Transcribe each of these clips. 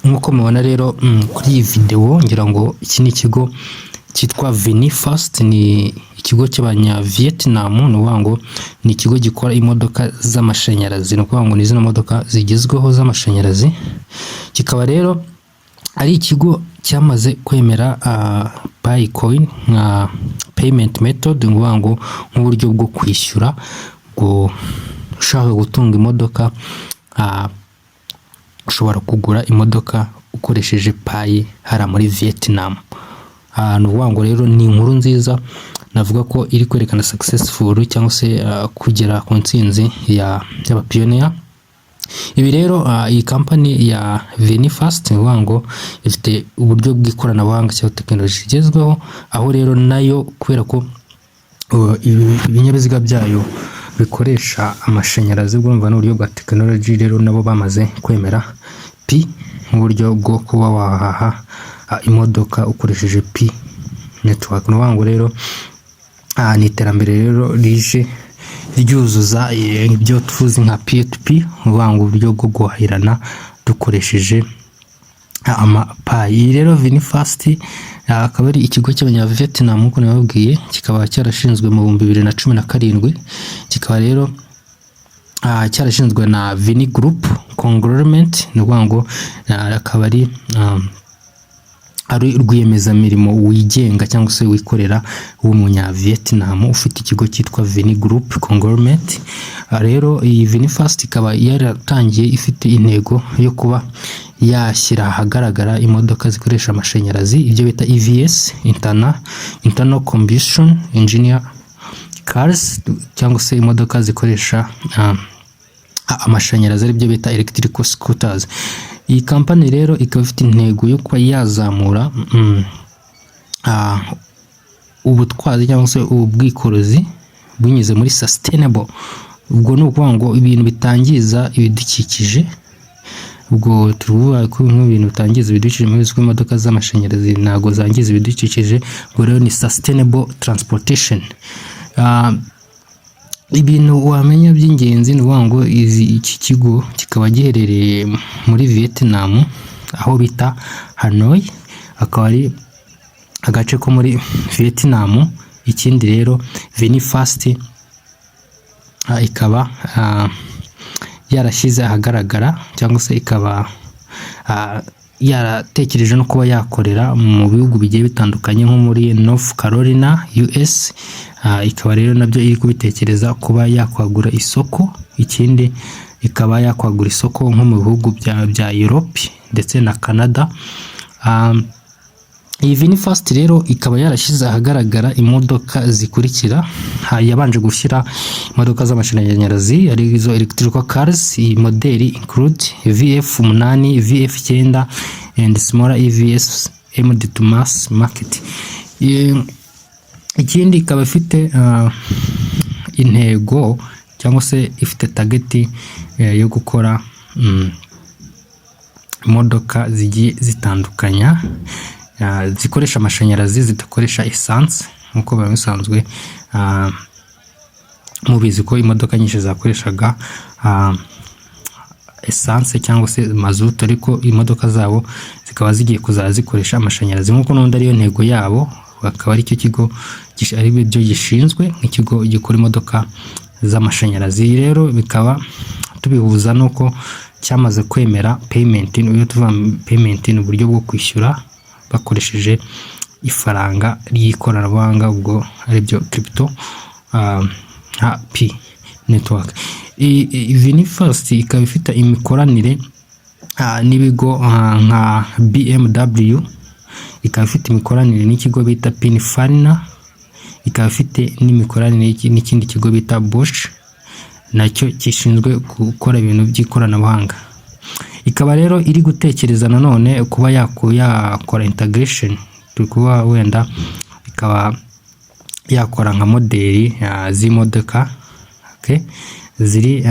Nk'uko mubona rero kuri iyi videwo, ngira ngo iki ni ikigo cyitwa VinFast, ni ikigo cy'abanya Vietnam. Ni ukuvuga ngo ni ikigo gikora imodoka z'amashanyarazi, ni ukuvuga ngo ni zino modoka zigezweho z'amashanyarazi. Kikaba rero ari ikigo cyamaze kwemera Pi coin nka payment method, ni ukuvuga ngo nk'uburyo bwo kwishyura. Ngo ushaka gutunga imodoka, ushobora kugura imodoka ukoresheje Pi hariya muri Vietnam. Ni ukuvuga ngo rero ni inkuru nziza, navuga ko iri kwerekana successful cyangwa se kugera ku ntsinzi y'abapioneer. Ibi rero, iyi kampani ya VinFast, ni ukuvuga ngo ifite uburyo bw'ikoranabuhanga cyangwa tekinoloji igezweho, aho rero nayo kubera ko ibinyabiziga byayo bikoresha amashanyarazi, urumva ni uburyo bwa tekinoloji. Rero nabo bamaze kwemera Pi nk'uburyo bwo kuba wahaha imodoka ukoresheje Pi Network. Ni ukuvuga ngo rero ni iterambere rero rije ryuzuza ibyo tuzi nka P2P, ni ukuvuga ngo uburyo bwo guhahirana dukoresheje amaPi. Iyi rero VinFast akaba ari ikigo cy'Abanyavietnam nk'uko nababwiye, kikaba cyarashinzwe mu 2017, kikaba rero cyarashinzwe na Vingroup conglomerate. Ni ukuvuga ngo akaba ari rwiyemezamirimo wigenga cyangwa se wikorera w'Umunyavietnam ufite ikigo cyitwa Vingroup conglomerate. Rero iyi VinFast ikaba yaratangiye ifite intego yo kuba yashyira ahagaragara imodoka zikoresha amashanyarazi, ibyo bita EVs, internal combustion engine cars, cyangwa se imodoka zikoresha amashanyarazi, aribyo bita electrical scooters. Iyi kampani rero ikaba ifite intego yo kuba yazamura ubutwazi cyangwa se ubwikorezi binyuze muri sustainable. Ubwo ni ukuvuga ngo ibintu bitangiza ibidukikije. Ubwo tuvuga ko nk'ibintu bitangiza ibidukikije, mubizi ko imodoka z'amashanyarazi ntabwo zangiza ibidukikije. Ubwo rero ni sustainable transportation. Ibintu wamenya by'ingenzi ni ukuvuga ngo iki kigo kikaba giherereye muri Vietnam, aho bita Hanoi, akaba ari agace ko muri Vietnam. Ikindi rero, VinFast ikaba yarashyize ahagaragara cyangwa se ikaba yaratekereje no kuba yakorera mu bihugu bigiye bitandukanye nko muri North Carolina, US. Ikaba rero nabyo iri kubitekereza kuba yakwagura isoko. Ikindi, ikaba yakwagura isoko nko mu bihugu bya Europe ndetse na Canada. Iyi VinFast rero ikaba yarashyize ahagaragara imodoka zikurikira. Yabanje gushyira imodoka z'amashanyarazi, arizo electrical cars. Iyi modeli include VF 8, VF 9 and smaller EVs aimed to mass market. Ikindi, ikaba ifite intego cyangwa se ifite target yo gukora imodoka zigiye zitandukanya, zikoresha amashanyarazi, zidakoresha esanse, nk'uko biba bisanzwe mubizi ko imodoka nyinshi zakoreshaga esanse cyangwa se mazutu, ariko imodoka zabo zikaba zigiye kuzajya zikoresha amashanyarazi, nk'uko n'ubundi ariyo ntego yabo, bakaba ari cyo kigo ari byo gishinzwe nk'ikigo gikora imodoka z'amashanyarazi. Rero bikaba tubihuza n'uko cyamaze kwemera payment. Iyo tuvuga payment, ni uburyo bwo kwishyura bakoresheje ifaranga ry'ikoranabuhanga, ubwo aribyo crypto nka Pi Network. VinFast ikaba ifite imikoranire n'ibigo nka BMW, ikaba ifite imikoranire n'ikigo bita Pininfarina, ikaba ifite n'imikoranire n'ikindi kigo bita Bosch, nacyo gishinzwe gukora ibintu by'ikoranabuhanga. Ikaba rero iri gutekereza nanone kuba yakora integration, turi kuba wenda ikaba yakora nka modeli z'imodoka, okay, ziri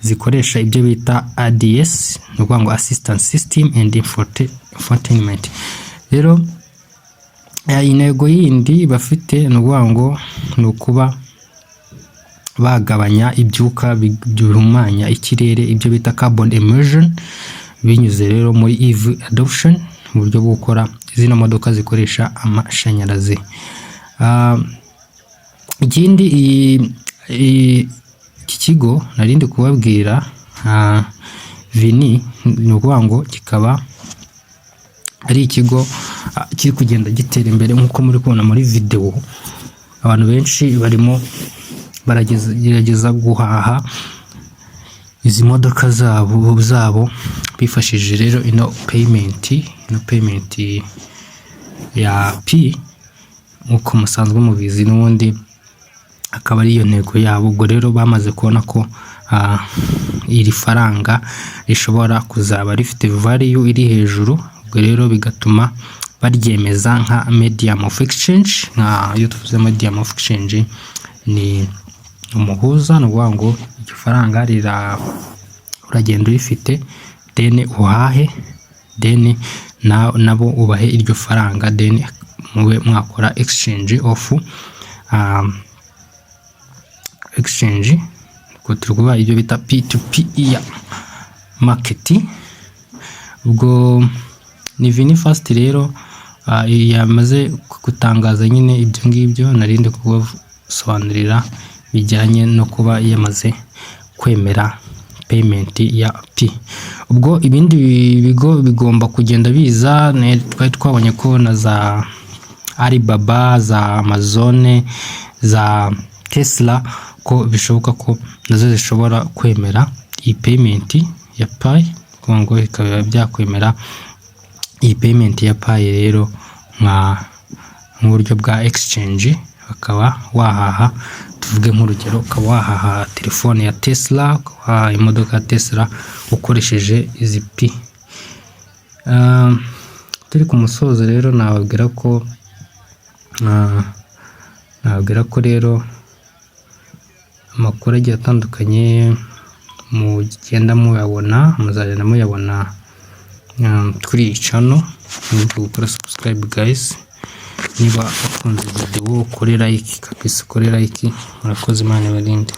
zikoresha ibyo bita ADS, ni ukuvuga ngo assistance system and infotainment. Rero intego yindi bafite ni ukuvuga ngo ni ukuba bagabanya ibyuka bihumanya ikirere, ibyo bita carbon emission. Binyuze rero muri EV adoption, mu buryo bwo gukora zino modoka zikoresha amashanyarazi. Ikindi iki kigo narindi kubabwira, VINI, ni ukuvuga ngo kikaba ari ikigo kiri kugenda gitera imbere, nk'uko muri kubona muri videwo. Abantu benshi barimo baragerageza guhaha izi modoka zabo bifashishije rero ino payment ya Pi, nk'uko musanzwe mubizi. N'ubundi akaba ari iyo ntego yabo. Ubwo rero bamaze kubona ko iri faranga rishobora kuzaba rifite value iri hejuru. Ubwo rero bigatuma baryemeza nka medium of exchange. Nka iyo tuvuze medium of exchange, ni umuhuza. Ni ukuvuga ngo iryo faranga rira uragenda urifite, then uhahe, then nabo ubahe iryo faranga, then mube mwakora exchange. Ubwo turi kuvuga ibyo bita P2P ya market. Ubwo ni VinFast rero yamaze gutangaza nyine ibyo ngibyo narindi kubasobanurira, bijyanye no kuba yamaze kwemera payment ya Pi. Ubwo ibindi bigo bigomba kugenda biza. Twari twabonye ko na za Alibaba, za Amazon, za Tesla, ko bishoboka ko nazo zishobora kwemera iyi payment ya Pi, kugira ngo bikaba byakwemera iyi payment ya Pi rero nk'uburyo bwa exchange, bakaba wahaha, tuvuge nk'urugero, ukaba wahaha telefone ya Tesla, ukaba wahaha imodoka ya Tesla ukoresheje izi Pi. Turi ku musozo rero, nababwira ko rero amakuru agiye atandukanye mugenda muyabona, muzagenda muyabona kuri iyi channel. Mwibuke gukora subscribe, guys. Niba wakunze video, ukore like kabisa, ukore like. Murakoze, Imana ibarinde.